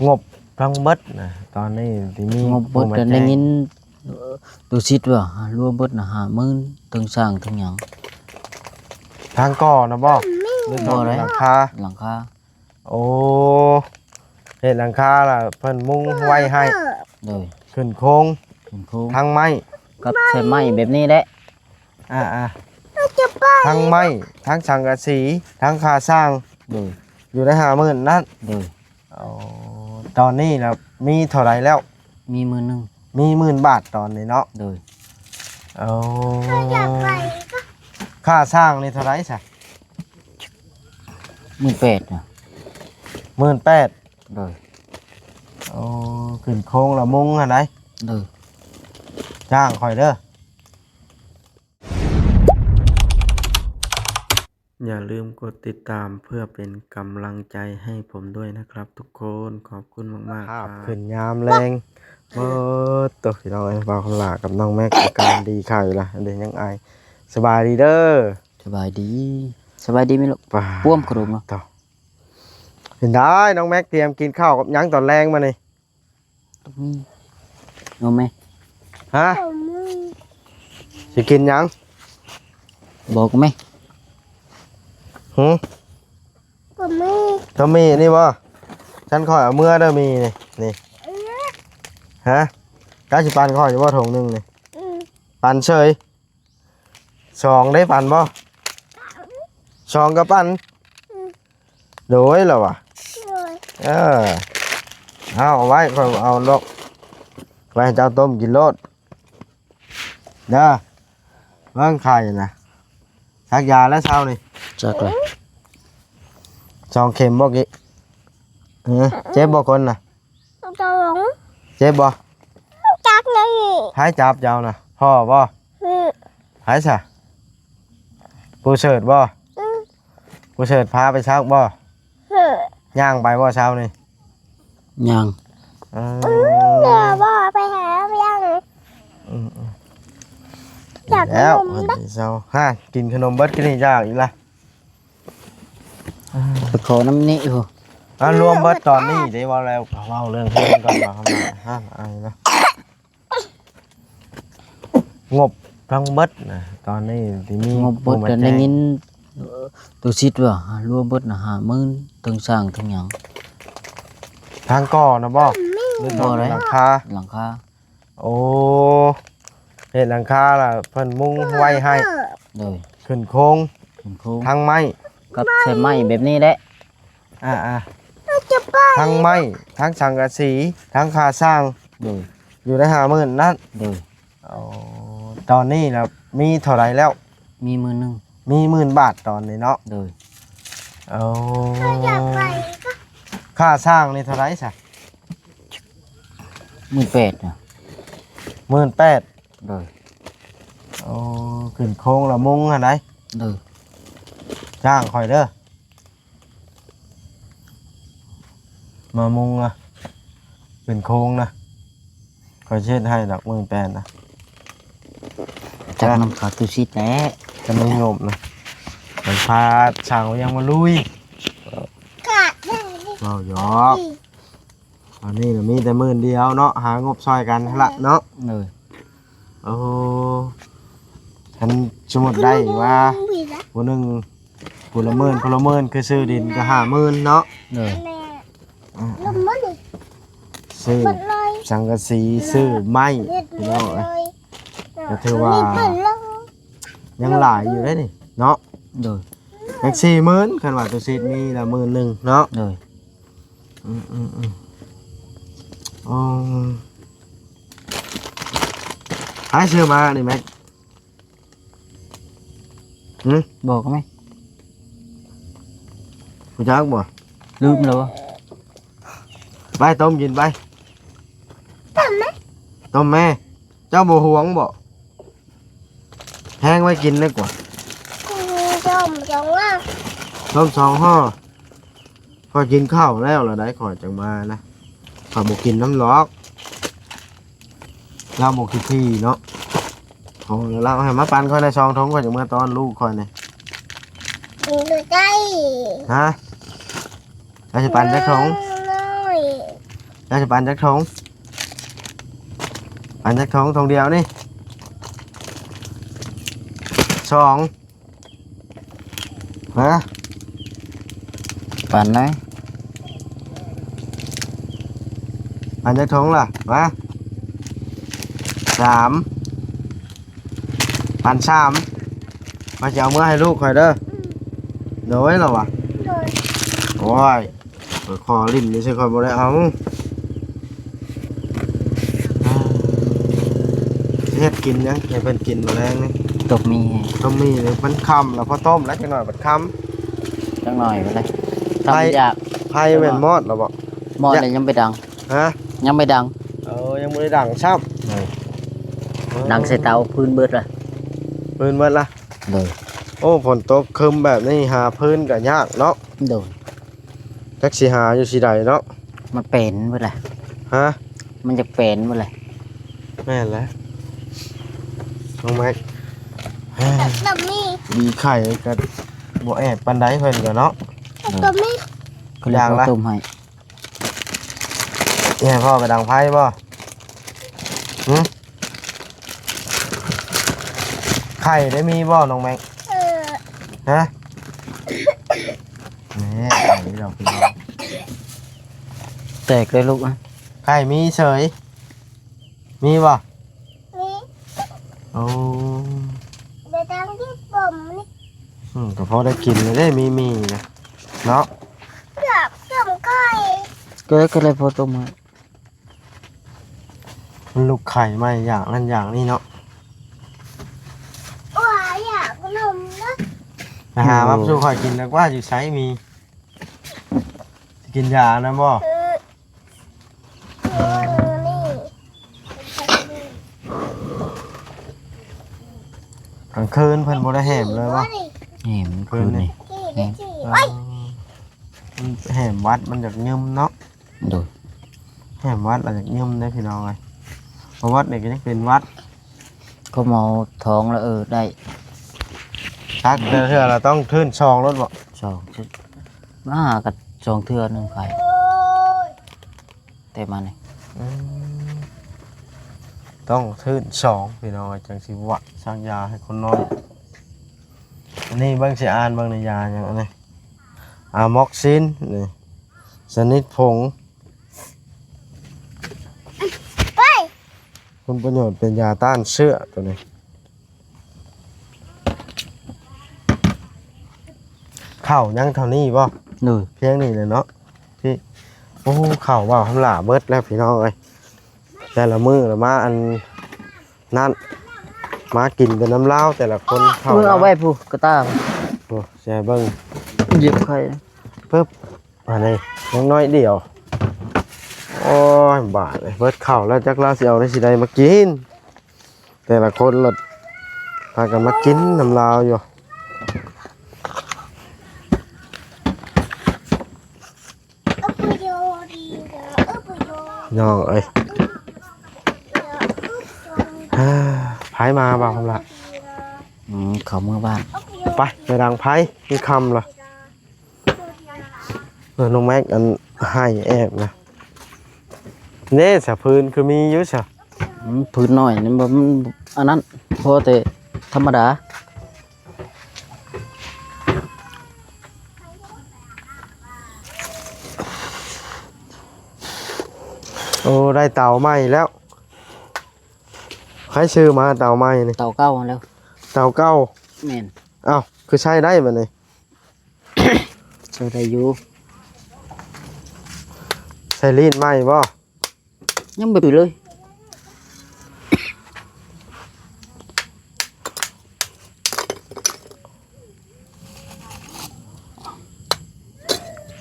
ງົບທັງເບິດນະ ຕອນນີ້ທີ່ມີ ງົບເບິດ ຜູ້ມາ ກໍໄດ້ຍິນ ແຈ້ງ ເອີ ຕູຊິດວ່າລວມເບິດນະ ຫ້າໝື່ນ ທັງສ້າງທັງຫຍັງ. ທາງກໍ່ນະບໍ່? ຫຼື ບໍ່ໄດ້ ຫຼັງຄາ? ຫຼັງຄາ. ໂອ້ ເຮັດຫຼັງຄາລະເພິ່ນມຸງໄວ້ໃຫ້. ໂດຍ. ຂຶ້ນໂຄງ ຂຶ້ນໂຄງ ທັງໄມ້ ກັບໃຊ້ໄມ້ແບບນີ້ແຫຼະ. ອ່າໆ ທັງໄມ້ ທັງສັງກະສີ ທັງຄ່າສ້າງ. ໂດຍ. ຢູ່ໃນຫ້າໝື່ນນັ້ນ. ໂດຍ. ໂອ້ ຕອນນີ້ລະມີເທົ່າໃດແລ້ວ? ມີໝື່ນໜຶ່ງ. ມີໝື່ນບາດຕອນນີ້ເນາະ. ໂດຍ. ໂອ້ ຄ່າສ້າງນີ້ເທົ່າໃດຊະ? ໝື່ນແປດນະ. ໝື່ນແປດ. ໂດຍ. ໂອ້ ຂຶ້ນໂຄງລະມຸງຫັ້ນໃດ໋. ໂດຍ. ຈ້າງຂ້ອຍເດີ. ຢ່າລືມກົດຕິດຕາມເພື່ອເປັນກຳລັງໃຈໃຫ້ຜົມດ້ວຍນະຄັບທຸກຄົນ. ຂອບຄຸນມາກໆ ຄາບຂຶ້ນຍາມແລງ. ໂອ້ໂຕ ພີ່ນ້ອງເອີຍ ບ່າວຄຳຫຼ້າກັບນ້ອງແມັກ ອາການດີຄ່າຢູ່ລະ ເດ ຍັງອາຍ. ສະບາຍດີເດີ. ສະບາຍດີ ສະບາຍດີແມ່ລູກ. ປ້າ ປວມຂະໜົມເນາະ. ໂຕ ເປັນໄດ໋ ນ້ອງແມັກ ຕຽມກິນເຂົ້າກັບຫຍັງຕອນແລງມານີ້? ຕ້ອງມີ ເອົາແມ? ຮະ? ຊິກິນຫຍັງ? ບອກແມ. ຫື? ຕ້ອງມີ ຕ້ອງມີນີ້ບໍ່? ຊັ້ນຂ້ອຍເອົາເມືອເດີ ມີນີ້ ນີ້. ຮະ? ເຈົ້າຊິປັນຂ້ອຍຢູ່ບໍ່ ຖົງໜຶ່ງນີ້? ອືມ. ປັນເສີຍ. ສອງໄດ້ປັນບໍ່? ສອງກໍປັນ. ອືມ. ໂດຍລະວະ. ໂດຍ. ເອີ ເອົາ ເອົາໄວ້ ຂ້ອຍເອົາດອກ ໄວ້ໃຫ້ເຈົ້າຕົ້ມກິນໂລດເດີ. ເບິ່ງໄຂ່ນະ ສັກຢາແລ້ວເຊົ້ານີ້. ສັກແລ້ວ. ສອງເຂັມບໍ່ກິ? ເອີ ເຈັບບໍ່ຄົນນະ? ຕອງ ເຈັບບໍ່? ຈັບນີ້. ໃຜຈັບເຈົ້ານະ? ພໍ່ບໍ່? ອືມ. ໃຜຊະ? ປູເສີດບໍ່? ອືມ. ປູເສີດພາໄປຊັກບໍ່? ອືມ. ຍ່າງໄປບໍ່ເຊົ້ານີ້? ຍ່າງ. ເອີ ອືມ ບໍ່ໄປຫາຍ່າງ. ອືມໆ ຢາກ ແລ້ວ ຂະໜົມ ເພິ່ນຊິເຊົາ. ຮະ ກິນຂະໜົມເບິດ ກິນນີ້ຢາກອີກລະ. ໄປຂໍນຳນີ້ໂຫ. ອ່າ ລວມເບິດຕອນນີ້ເດ້ ເວົ້າແລ້ວ ເວົ້າເລື່ອງເຮືອນກ່ອນວ່າ ຮະ ອາຍເນາະ. ງົບທັງເບິດນະ ຕອນນີ້ທີ່ມີ ງົບເບິດ ຜູ້ມາ ກໍໄດ້ ແຈ້ງ ຍິນ ເອີ ຕູຊິດວ່າລວມເບິດນະ ຫ້າໝື່ນ ທັງສ້າງທັງຫຍັງ. ທາງກໍ່ນະບໍ່? ຫຼື ບໍ່ໄດ້ ຫຼັງຄາ? ຫຼັງຄາ. ໂອ້ ເຮັດຫຼັງຄາລະເພິ່ນມຸງໄວ້ໃຫ້. ໂດຍ. ຂຶ້ນໂຄງ ຂຶ້ນໂຄງ ທັງໄມ້ ກັບໃຊ້ໄມ້ແບບນີ້ແຫຼະ. ອ່າໆ ທັງໄມ້ ທັງສັງກະສີ ທັງຄ່າສ້າງ. ໂດຍ. ຢູ່ໃນຫ້າໝື່ນນັ້ນ. ໂດຍ. ໂອ້ ຕອນນີ້ລະມີເທົ່າໃດແລ້ວ? ມີໝື່ນໜຶ່ງ. ມີໝື່ນບາດຕອນນີ້ເນາະ. ໂດຍ. ໂອ້ ຄ່າສ້າງນີ້ເທົ່າໃດຊະ? ໝື່ນແປດນະ. ໝື່ນແປດ. ໂດຍ. ໂອ້ ຂຶ້ນໂຄງລະມຸງຫັ້ນໃດ໋. ໂດຍ. ຈ້າງຂ້ອຍເດີ ມາມຸງນະ ເປັນໂຄງນະ ຂ້ອຍຊິເຮັດໃຫ້ດອກ ໝື່ນແປດນະ. ຈັກນຳເຂົາຕູ້ຊິດແຫຼະ ຈະມີງົບນະ ມັນພາຊ່າງວຽງມາລຸຍ. ເວົ້າຫຍອກ. ອັນນີ້ນະມີແຕ່ໝື່ນດຽວເນາະ ຫາງົບຊ່ອຍກັນຫັ້ນລະເນາະ. ໂດຍ. ໂອ້ ຄັນສົມມຸດໄດ້ວ່າຜູ້ໜຶ່ງ ຜູ້ລະໝື່ນ ຜູ້ລະໝື່ນ ຄືຊື້ດິນກໍຫ້າໝື່ນເນາະ. ໂດຍ. ອ່າ ຊື້ສັງກະສີ ຊື້ໄມ້ ພີ່ນ້ອງເອີຍ ກໍຖືວ່າຍັງຫຼາຍຢູ່ເດ້ນີ້ເນາະ. ໂດຍ. ຍັງສີ່ໝື່ນ ຄັນວ່າຕູ້ຊິດມີລະໝື່ນໜຶ່ງເນາະ. ໂດຍ. ອືມໆໆ ອໍ ໃຜຊື້ມານີ້ແມັກ? ຫື? ບອກໄໝ? ຮູ້ຈັກບໍ່? ລືມແລ້ວ. ໄປຕົ້ມກິນໄປ. ຕົ້ມແມ່. ຕົ້ມແມ່. ເຈົ້າບໍ່ຫວງບໍ່? ແຮງໄວ້ກິນເດີກວ່າ. ອືມ ຕົ້ມສອງຫໍ່. ຕົ້ມສອງຫໍ່. ຂ້ອຍກິນເຂົ້າແລ້ວລະໄດ໋ ຂ້ອຍຈັ່ງມານະ. ຂ້ອຍບໍ່ກິນນຳດອກ. ລາວບໍ່ຂີ້ຖີ່ເນາະ. ຂອງລາວໃຫ້ມາປັນຂ້ອຍໃນສອງຖົງ ຂ້ອຍຈະເມືອຕ້ອນລູກຂ້ອຍນີ້. ກິນບໍ່ໄດ້. ຮະ? ລາວຊິປັນຈັກຖົງ? ນ້ອຍ. ຈະປັ່ນຈັກຖົງ? ປັ່ນຈັກຖົງ? ຖົງດຽວນີ້ ສອງ ຮະ? ປັ່ນໄດ້ ປັ່ນຈັກຖົງລະ? ມາ ສາມ ປັ່ນສາມ ຂ້ອຍຊິເອົາເມືອໃຫ້ລູກຂ້ອຍເດີ. ໂດຍ ລະວະ ໂດຍ ໂອ້ຍ ຂ້ອຍຂໍຫຼິ້ນຊື່ໆ ຂ້ອຍບໍ່ໄດ້ເອົາ. ເຮັດກິນຫຍັງໃຫ້ເພິ່ນກິນມື້ແລງນີ້? ຕົ້ມໝີ່ ຕົ້ມໝີ່ນີ້ ມັນຄ່ຳແລ້ວ ພໍຕົ້ມແລ້ວ ຈັກໜ້ອຍບັດຄ່ຳ ຈັກໜ້ອຍກໍໄດ້ ຖ້າບໍ່ຢາກ ໄຟແມ່ນມອດແລ້ວບໍ່? ມອດແລ້ວ ຍັງບໍ່ດັງ ຮະ? ຍັງບໍ່ດັງ ເອີ ຍັງບໍ່ໄດ້ດັງຊ້ຳ ເອີ ດັງໃສ່ເຕົາ ຟືນເບິດລະ ຟືນເບິດລະ. ໂດຍ ໂອ້ ຝົນຕົກຄຶມແບບນີ້ ຫາຟືນກໍຍາກເນາະ. ໂດຍ ຈັກຊິຫາຢູ່ຊິໃດເນາະ ມັນເປັນເບິດແຫຼະ ຮະ? ມັນຈະເປັນເບິດແຫຼະ ແມ່ນແຫຼະ ນ້ອງແມັກ ແບບນີ້ ດີໄຂ່ກໍບໍ່ແອບປານໃດເພິ່ນກໍເນາະ ແບບນີ້ ກໍເລີຍ ຢາກລະ ຕົ້ມໃຫ້ ຊິໃຫ້ພໍ່ໄປດັງໄຟບໍ່? ຫຶ? ໄຂ່ໄດ້ມີບໍ່ນ້ອງແມັກ? ເອີ ຮະ? ແໝ່ ໄຂ່ດອກ ແຕກເລີຍລູກ ໄຂ່ມີເສີຍ ມີບໍ່? ມີ ໂອ້ ໄປຕັ້ງທີ່ປົມນີ້ ອືມ ກໍພໍໄດ້ກິນແລ້ວເດ້ ມີໝີ່ນະ ເນາະ ເກືອບຕົ້ມໄຂ່ ກໍ ກໍເລີຍພໍຕົ້ມໃຫ້ ມັນລຸກໄຂ່ໃໝ່ ຢາກນັ້ນຢາກນີ້ເນາະ ໂອ້ຍ ຢາກນົມນະ ໄປຫາ ໂອ້ ມາສູ່ຂ້ອຍກິນແລ້ວກວ່າ ຢູ່ໃສໝີ່ ຊິກິນຢານຳບໍ່? ເອີ ເອີ ນີ້ ກາງຄືນເພິ່ນບໍ່ໄດ້ແຫມເລີຍບໍ່? ແຫມ ຄືນນີ້ ແຫມ ເອີ ມັນແຫມຫວັດ ມັນຢາກຍຶມເນາະ. ໂດຍ ແຫມຫວັດລະຢາກຍຶມເດ້ພີ່ນ້ອງເອີຍ ເພາະຫວັດນີ້ກໍຍັງເປັນຫວັດ ເຂົາເມົາທ້ອງລະ ເອີ ໄດ້ ຕັກແຕ່ເທື່ອລະຕ້ອງທຶນສອງໂລດບໍ່? ສອງ ມາຫາກັນສອງເທື່ອໜຶ່ງໄຂ່ ແຕ່ມານີ້ ອືມ ຕ້ອງທຶນສອງພີ່ນ້ອງເອີຍ ຈັ່ງຊິຫວັດ ສັກຢາໃຫ້ຄົນນ້ອຍ ອັນນີ້ເບິ່ງ ຊິອ່ານເບິ່ງໃນຢາຫຍັງອັນນີ້ ອາມັອກຊິນນີ້ ຊະນິດຜົງ ໄປ ຄຸນປະໂຫຍດເປັນຢາຕ້ານເຊື້ອໂຕນີ້ ເຂົ້າຍັງເທົ່ານີ້ບໍ່? ໂດຍ ພຽງນີ້ແຫຼະເນາະ ທີ່ ໂອ້ ເຂົ້າເວົ້າຄຳຫຼ້າເບິດແລ້ວພີ່ນ້ອງເອີຍ ແຕ່ລະມື້ລະມາອັນ ນັ້ນ ມາກິນແຕ່ນຳລາວແຕ່ລະຄົນເຂົ້າ ເອົາໄວ້ຜູ້ກະຕ່າ ໂອ້ ຊິໃຫ້ເບິ່ງ ຢຽບໄຂ່ ປຶບ ອັນນີ້ຍັງໜ້ອຍດຽວ ໂອ້ຍ ບາດເບິດເຂົ້າແລ້ວ ຈັກລາວຊິເອົາໄດ້ຊິໃດມາກິນ ແຕ່ລະຄົນລະພາກັນມາກິນນຳລາວຢູ່. ນ້ອງເອີຍ ໃຜມາບ່າວຄຳລະ ອືມ ເຂົາເມືອບ້ານ ໄປ ໄປດັງໄຟ ມັນຄ່ຳລະ ເອີ ນ້ອງແມັກ ອັນ ໃຫ້ແອບນະ ເດ້ ສະພື້ນຄືມີຢູ່ຊະ ອືມ ພື້ນໜ້ອຍນີ້ ມັນ ອັນນັ້ນ ພໍແຕ່ທຳມະດາ. ໂອ້ ໄດ້ເຕົາໃໝ່ແລ້ວ ໃຜຊື້ມາເຕົາໃໝ່ນີ້? ເຕົາເກົ່າຫັ້ນແຫຼ້ວ ເຕົາເກົ່າ ແມ່ນ ອ້າວ ຄືໃຊ້ໄດ້ບາດນີ້? ໃຊ້ໄດ້ຢູ່ ໃຊ້ລີ້ນໃໝ່ບໍ່? ຍັງບໍ່ເປີດເລີຍ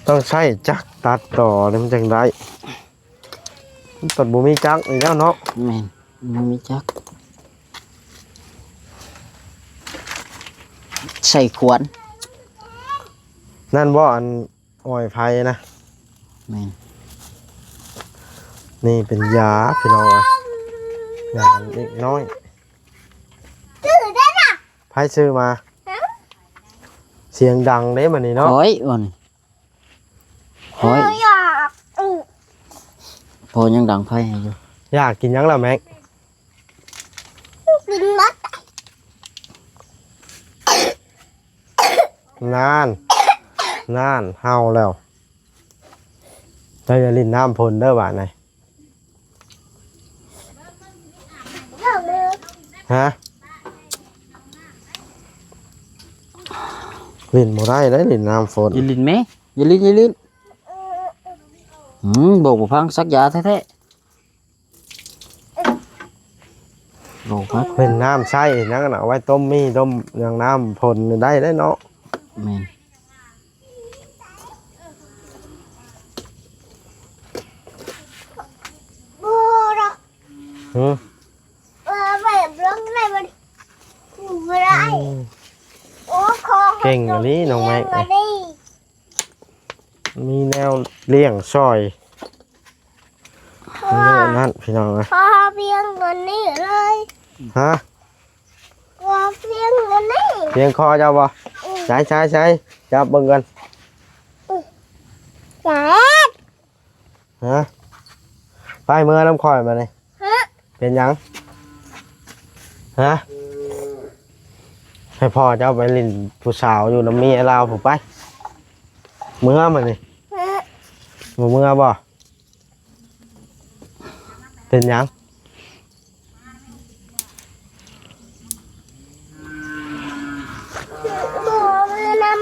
ຕ້ອງໃຊ້ຈັກຕັດຕໍ່ ມັນຈັ່ງໄດ້ ມັນຕ້ອງບໍ່ມີຈັກນີ້ແລ້ວເນາະ ແມ່ນ ບໍ່ມີຈັກ ໃຊ້ຂວານ ນັ້ນບໍ່ ອັນ ອ້ອຍໄຟນະ ແມ່ນ ນີ້ເປັນຢາພີ່ນ້ອງເອີຍ ຢາເດັກນ້ອຍ ໃຜຊື້ມາ? ສຽງດັງເດ້ມື້ນີ້ເນາະ ຂ້ອຍ ຂ້ອຍ ຂ້ອຍ ຢາກ ອື ອື ພໍ່ຍັງດັງໄຟໃຫ້ຢູ່. ຢາກກິນຫຍັງລະແມັກ? ກິນໝົດ. ນານ ນານ ເຫົ່າແລ້ວ. ເຈົ້າຢ່າຫຼິ້ນນ້ຳຝົນເດີບາດນີ້. ຮະ? ຫຼິ້ນບໍ່ໄດ້ເດ້ ຫຼິ້ນນ້ຳຝົນ. ຢ່າຫຼິ້ນແມະ ຢ່າຫຼິ້ນ ຢ່າຫຼິ້ນ. ອືມ ບອກບໍ່ຟັງ ສັກຢາແທ້ໆ. ໂອ້ ເປັນນ້ຳໃຊ້ຫຍັງນະ ເອົາໄວ້ຕົ້ມໝີ່ຕົ້ມຫຍັງ ນ້ຳຝົນນີ້ໄດ້ເດ້ເນາະ. ແມ່ນ. ບໍ່ດອກ. ຫື? ເອີ ແບບລົງໄດ້ບໍ່? ບໍ່ໄດ້. ອືມ. ໂອ້ ຂອງ ເກັ່ງອີ່ຫຼີນ້ອງແມັກ. ມີແນວລ້ຽງຊ່ອຍ. ພໍ່ ເລື່ອງນັ້ນພີ່ນ້ອງເອີຍ. ພໍ່ ພຽງຕົວນີ້ເລີຍ. ຮະ? ພໍ່ ພຽງຕົວນີ້. ພຽງຄໍເຈົ້າບໍ່? ອືມ. ໃຊ້ ໃຊ້ ໃຊ້ ຈັບເບິ່ງກ່ອນ. ອືມ. ແຊບ. ຮະ? ໄປເມືອນຳຂ້ອຍບາດນີ້. ຮະ? ເປັນຫຍັງ? ຮະ? ໃຫ້ພໍ່ເຈົ້າໄປຫຼິ້ນຜູ້ສາວຢູ່ນຳເມຍລາວພຸ້ນໄປ. ເມືອມານີ້. ຮະ? ບໍ່ເມືອບໍ່? ເປັນຫຍັງ? ບໍ່ເມືອນຳ.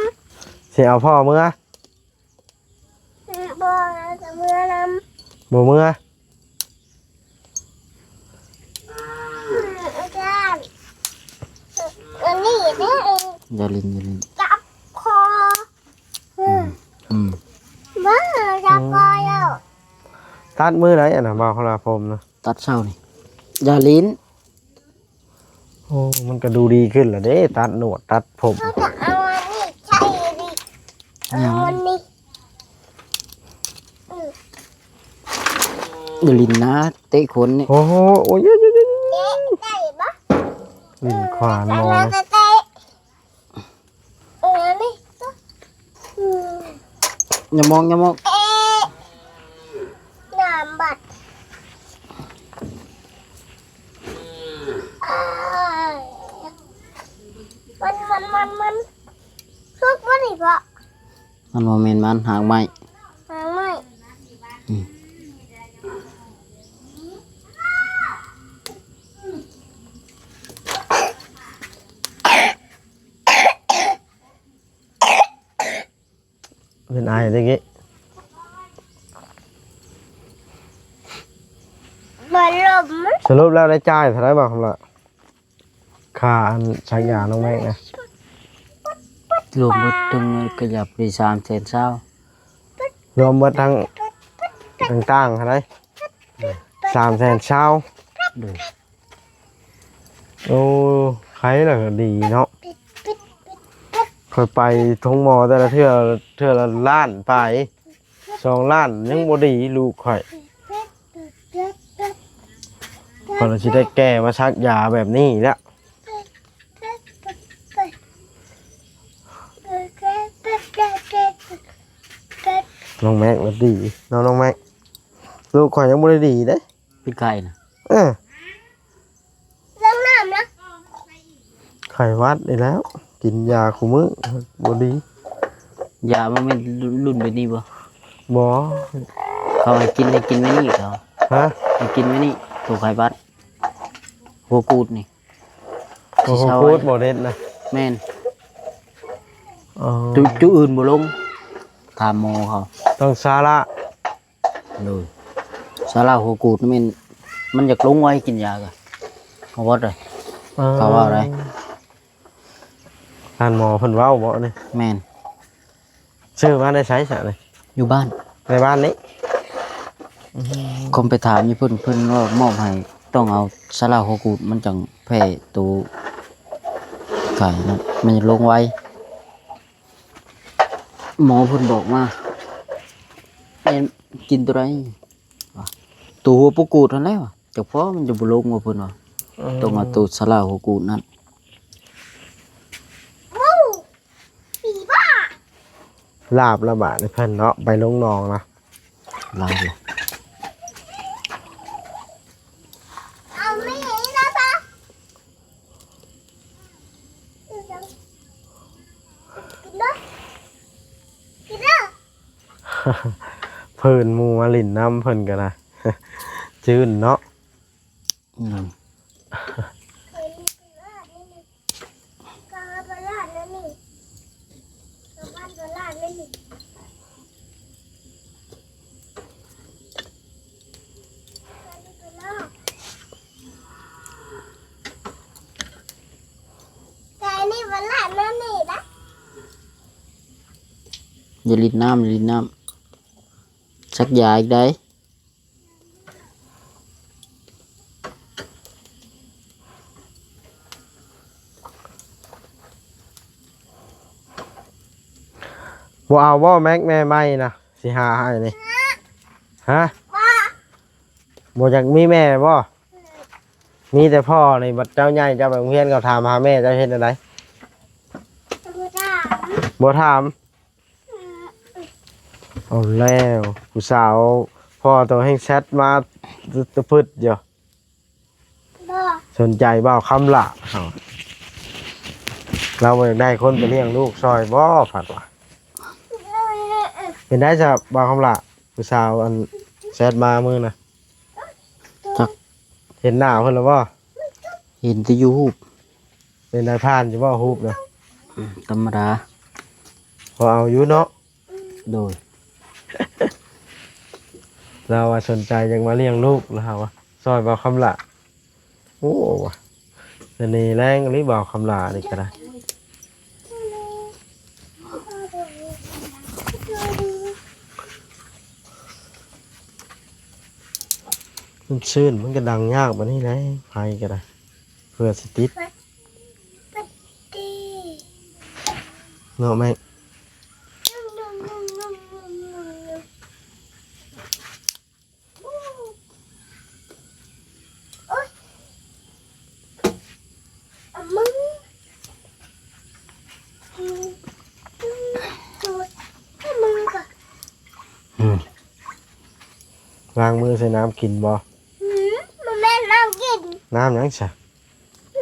ຊິເອົາພໍ່ເມືອ? ບໍ່ ຈະເມືອນຳ. ບໍ່ເມືອ? ອາຈານ ອັນນີ້ເດ້. ຢ່າຫຼິ້ນ ຢ່າຫຼິ້ນ. ຈັບຄໍ. ອືມ ອືມ. ບໍ່ ຈັບຄໍແລ້ວ. ຕັດມື້ໃດອັນນະ ບ່າວຄະລາຜົມນະ? ຕັດເຊົ້ານີ້. ຢ່າຫຼິ້ນ. ໂອ້ ມັນກະດູດີຂຶ້ນລະເດ້ ຕັດໜວດຕັດຜົມ. ເຮົາຈະເອົາອັນນີ້ໃສ່ນີ້. ເອົາອັນນີ້. ອືມ. ຢ່າຫຼິ້ນນະ ເຕະຄົນນີ້. ໂອ້ໂຫ ໂອ້ຍ ເຕະໄດ້ບໍ່? ຫຼິ້ນຂວານໝໍ. ເອີ ເຕະ. ເອີ ນີ້. ອືມ. ຢ່າມອງ ຢ່າມອງ. ເອະ ນ້ຳບັດ. ມັນ ມັນ ມັນ ມັນ ສຸກບໍ່ນີ້ພໍ່? ມັນບໍ່ແມ່ນມັນ ຫາກໄມ້. ຫາກໄມ້. ອືມ. ເປັນໄອແຕ່ກີ້. ບໍ່ລົມ. ສະຫຼຸບແລ້ວໄດ້ຈ່າຍເທົ່າໃດບໍ່ຄຳລະ? ຄ່າອັນສັກຢານ້ອງແມັກນະ? ລວມເບິດທັງໝົດກະຢາກໄປສາມແສນຊາວ. ລວມເບິດທັງຕ່າງໆເທົ່າໃດ? ສາມແສນຊາວ. ໂດຍ. ໂອ້ ໄຄລະກະດີເນາະ. ຂ້ອຍໄປໂຮງໝໍແຕ່ລະເທື່ອ ເທື່ອລະລ້ານປາຍ ສອງລ້ານ ຍັງບໍ່ດີລູກຂ້ອຍ. ຂ້ອຍລະຊິໄດ້ແກ່ມາສັກຢາແບບນີ້ແຫຼະ. ນ້ອງແມັກລະດີເນາະ ນ້ອງແມັກ. ລູກຂ້ອຍຍັງບໍ່ໄດ້ດີເດ້. ເປັນໄຂ້ນະ? ເອີ. ເລື່ອງນ້ຳນະ? ໄຂ້ຫວັດນີ້ແຫຼ້ວ ກິນຢາຄູ່ມື້ບໍ່ດີ. ຢາມັນແມ່ນລຸ້ນແບບນີ້ບໍ່? ບໍ່. ເຂົາໃຫ້ກິນ ໃຫ້ກິນແບບນີ້ເຂົາ. ຮະ? ໃຫ້ກິນແບບນີ້ ໂຕໄຂ້ຫວັດ ຫົວກູດນີ້. ໂອ້ ຫົວກູດບໍ່ເດັດນະ? ແມ່ນ. ອໍ. ຈຸ ຈຸອື່ນບໍ່ລົງ ຖາມໝໍເຂົາ. ຕ້ອງຊາລະ. ໂດຍ. ຊາລາຫົວກູດແມ່ນ ມັນຢາກລົງໄວ ກິນຢາກະ ເຂົາວ່າໄດ໋. ເອີ ເຂົາວ່າໄດ໋. ທ່ານໝໍເພິ່ນເວົ້າບໍ່ນີ້? ແມ່ນ. ຊື້ມາແຕ່ໃສຊະນີ້? ຢູ່ບ້ານ. ໃນບ້ານນີ້? ອືມ. ຄົນໄປຖາມຢູ່ເພິ່ນ ເພິ່ນວ່າມອບໃຫ້ ຕ້ອງເອົາຊາລາຫົວກູດ ມັນຈັ່ງແຜ່ໂຕໄຂ້ນະ ມັນລົງໄວ. ໝໍເພິ່ນບອກມາ ແມ່ນກິນໂຕໃດ? ໂຕຫົວປູກູດຫັ້ນແຫຼະ ເຈົ້າພໍ່ມັນຈະບໍ່ລົງວ່າ ເພິ່ນວ່າ. ເອີ ຕ້ອງເອົາໂຕສາລາຫົວກູດນັ້ນ. ລາບລະບາດນີ້ເພິ່ນເນາະ ໄປລົງໜອງນະ. ລາບລະ. ເພິ່ນ ໝູ່ມາຫຼິ້ນນຳເພິ່ນກໍໄດ້ ຈື່ນເນາະ. ອືມ ຢ່າຫຼິ້ນນ້ຳ ຢ່າຫຼິ້ນນ້ຳ ສັກຢາອີກໃດ. ບໍ່ເອົາບໍ່ແມັກ ແມ່ໃໝ່ນະ ຊິຫາໃຫ້ນີ້? ຮະ? ບໍ່ຢາກມີແມ່ບໍ່? ມີແຕ່ພໍ່ນີ້. ບັດເຈົ້າໃຫຍ່ ເຈົ້າໄປໂຮງຮຽນ ເຂົາຖາມຫາແມ່ ເຈົ້າເຮັດແນວໃດ? ບໍ່ຖາມ. ບໍ່ຖາມ. ເອົາແລ້ວ ຜູ້ສາວພໍ່ໂຕແຮ່ງແຊັດມາຕະພຶດຢູ່. ບໍ່ ສົນໃຈບ່າວຄຳຫຼ້າ ເຮົາ ລາວບໍ່ຢາກໄດ້ຄົນໄປລ້ຽງລູກຊ່ອຍບໍ່ ພັດວ່າ. ເປັນໄດສະບ່າວຄຳຫຼ້າ ຜູ້ສາວອັນແຊັດມາມື້ນະ? ຈັກ ເຫັນໜ້າເພິ່ນແລ້ວບໍ່? ເຫັນແຕ່ຢູ່ຮູບ. ເປັນນາຍພານຢູ່ບໍ່ ຮູບນະ? ອືມ ທຳມະດາ. ພໍເອົາຢູ່ເນາະ. ໂດຍ ລາວວ່າສົນໃຈຢາກມາລ້ຽງລູກ ລາວວ່າຊ່ອຍບ່າວຄຳຫຼ້າ. ໂອ້ ວ່າສະເໜ່ແຮງອີ່ຫຼີບ່າວຄຳຫຼ້ານີ້ກໍໄດ້. ມັນຊື່ນ ມັນກໍດັງຍາກບາດນີ້ແຫຼະ ໄຟກໍໄດ້ ເພື່ອຊິຕິດ ເນາະແມ່. ອືມ ລ້າງມືໃສ່ນ້ຳກິນບໍ່? ອືມ ບໍ່ແມ່ນນ້ຳກິນ. ນ້ຳຫຍັງຊະ?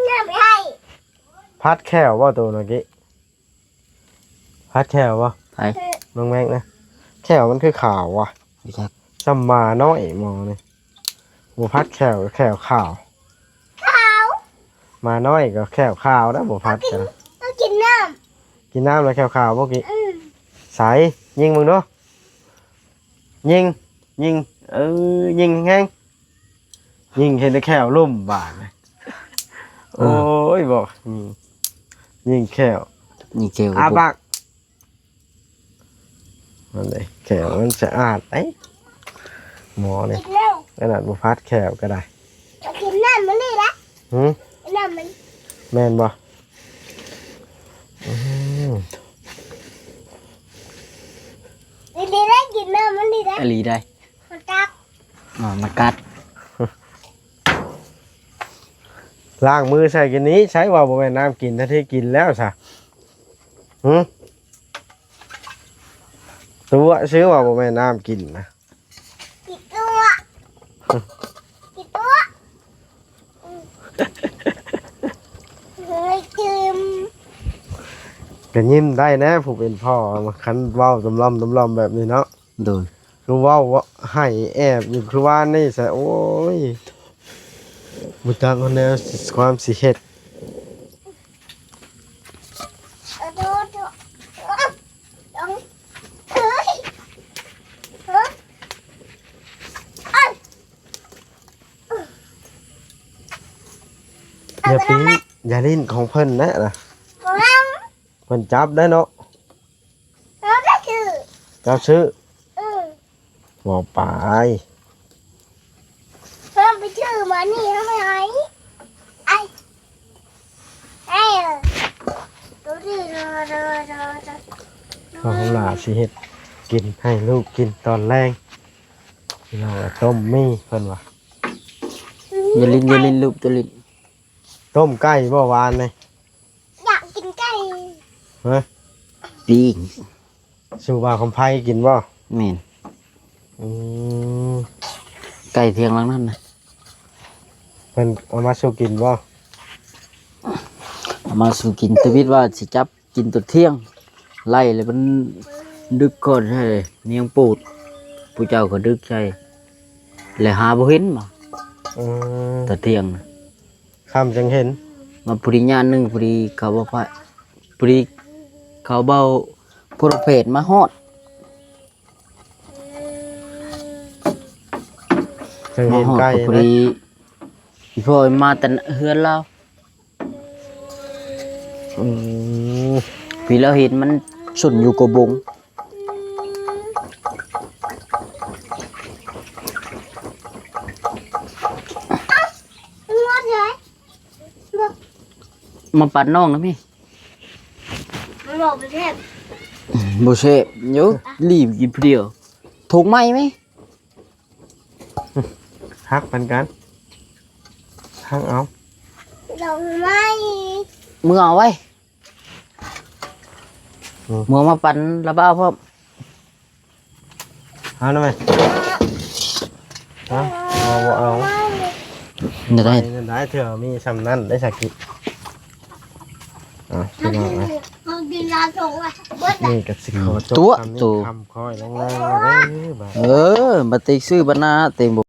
ນ້ຳໄຂ່. ພັດແຂ້ວບໍ່ໂຕເມື່ອກີ້? ພັດແຂ້ວບໍ່? ໃຜ? ນ້ອງແມັກນະ ແຂ້ວມັນຄືຂາວວະ. ບໍ່ຈັກ. ສ່ຳໝານ້ອຍໝໍນີ້ ບໍ່ພັດແຂ້ວ ແຂ້ວຂາວ. ຂາວ. ໝານ້ອຍກໍແຂ້ວຂາວນະ ບໍ່ພັດກັນ. ເຮົາກິນນ້ຳ ກິນນ້ຳແລ້ວແຂ້ວຂາວບໍ່ກີ້? ອືມ. ໃສ ຍິງເບິ່ງດູ ຍິງ ຍິງ ເອີ ຍິງແຮງ. ຍິງເຫັນແຕ່ແຂ້ວລຸ່ມບາດນີ້. ເອີ ໂອ້ຍ ບໍ່ ຍິງ ຍິງແຂ້ວ ຍິງແຂ້ວ ອາປາກ. ນັ້ນເດ້ ແຂ້ວມັນສະອາດເດ້ ໝໍນີ້. ກິນແລ້ວ ຂະໜາດບໍ່ພັດແຂ້ວກໍໄດ້. ກິນນ້ຳມັນນີ້ລະ. ຫື? ກິນນ້ຳມັນ. ແມ່ນບໍ່? ອືມ ດີໆ ໄດ້ກິນນ້ຳມັນນີ້ລະ. ອີ່ຫຼີໃດ໋. ມັນກັດ ໝາມັນກັດ. ລ້າງມືໃສ່ກິນນີ້ ໃຊ້ວ່າບໍ່ແມ່ນນ້ຳກິນ ທັງທີ່ກິນແລ້ວຊະ. ຫື? ຕົວະຊື່ວ່າບໍ່ແມ່ນນ້ຳກິນນະ. ກິນຕົວະ ກິນຕົວະ. ເຮີ້ຍ ຕື່ມ. ກໍຍິ້ມໄດ້ແດ່ຜູ້ເປັນພໍ່ ຄັນເວົ້າຕຳລ່ອມຕຳລ່ອມແບບນີ້ເນາະ. ໂດຍ ຄືເວົ້າໃຫ້ແອບຢູ່ຄືວານນີ້ຊະ. ໂອ້ຍ ບໍ່ຈັກແນວ ຄວາມຊິເຮັດ. ຢ່າຕີ ຢ່າຫຼິ້ນຂອງເພິ່ນແຫຼະນະ. ເພິ່ນຈັບໄດ້ເນາະ. ເຮົາໄດ້ຊື່ ເຈົ້າຊື່. ອືມ ເວົ້າໄປ. ເຮົາໄປຊື່ມານີ້ ເຮົາໄປໃຫ້ ໄອ້ ໄອ້ ໂຕນີ້ ເຮົາ ເຮົາ ເຮົາ ເຮົາ ເຮົາ ເຮົາຫຼ້າຊິເຮັດກິນໃຫ້ລູກກິນຕອນແລງ. ພີ່ນ້ອງວ່າຕົ້ມໝີ່ ເພິ່ນວ່າ. ຢ່າຫຼິ້ນ ຢ່າຫຼິ້ນລູກ ຢ່າຫຼິ້ນ. ຕົ້ມໄກ່ບໍ່ວານນີ້? ຢາກກິນໄກ່. ຮະ? ປີ້ງ. ສູ່ບ່າວຄຳໄພກິນບໍ່? ແມ່ນ. ອືມ ໄກ່ທຽງຫຼັງນັ້ນນະ. ເພິ່ນເອົາມາສູ່ກິນບໍ່? ເອົາມາສູ່ກິນ. ທະວິດວ່າຊິຈັບກິນຕອນທ່ຽງ ໄລ່ແລ້ວມັນ ດຶກກ່ອນໃສ່ນຽງປູດ ຜູ້ເຈົ້າກໍດຶກໃສ່ ແລ້ວຫາບໍ່ເຫັນບໍ່? ອືມ ຕອນທ່ຽງນະ ຄ່ຳຈັ່ງເຫັນ ມາພໍດີຍາມໜຶ່ງ ພໍດີເຂົາເບົາ ພໍດີເຂົາເບົາໂພຣເຟດມາຮອດ ຈັ່ງເຫັນໄກ ພໍດີ ອີ່ພໍ່ມາແຕ່ເຮືອນລາວ. ອືມ ປີລາວເຫັນມັນຊົນຢູ່ກະບົງ. ມາປັດນ້ອງນະແມ່. ມັນບອກບໍ່ແຊບ ບໍ່ແຊບ ໂຍ ລີບກິນຜູ້ດຽວ. ຖົງໃໝ່ແມ່. ຫັກປັນກັນ ຫັກເອົາ ດອກໄມ້ ເມືອເອົາໄວ້ ອືມ ເມືອມາປັນລາວບ່າວພ້ອມ ເອົານະແມ່ ຮະ ເອົາບໍ່ເອົາ ໄດ້ ໄດ້ ເທື່ອມີຊ່ຳນັ້ນໄດ້ສາກິ ອ່າ ພີ່ນ້ອງເອີຍ ເຮົາກິນລາຊົງລະເບິດລະ ນີ້ກໍຊິຂໍຈົບ ຕົວະ ສ່ຳນີ້ ໂຕ ຄຳຄ່ອຍແລງໆ ເດີບາດ ເອີ ບາດຕິກຊື້ບານາເຕັມ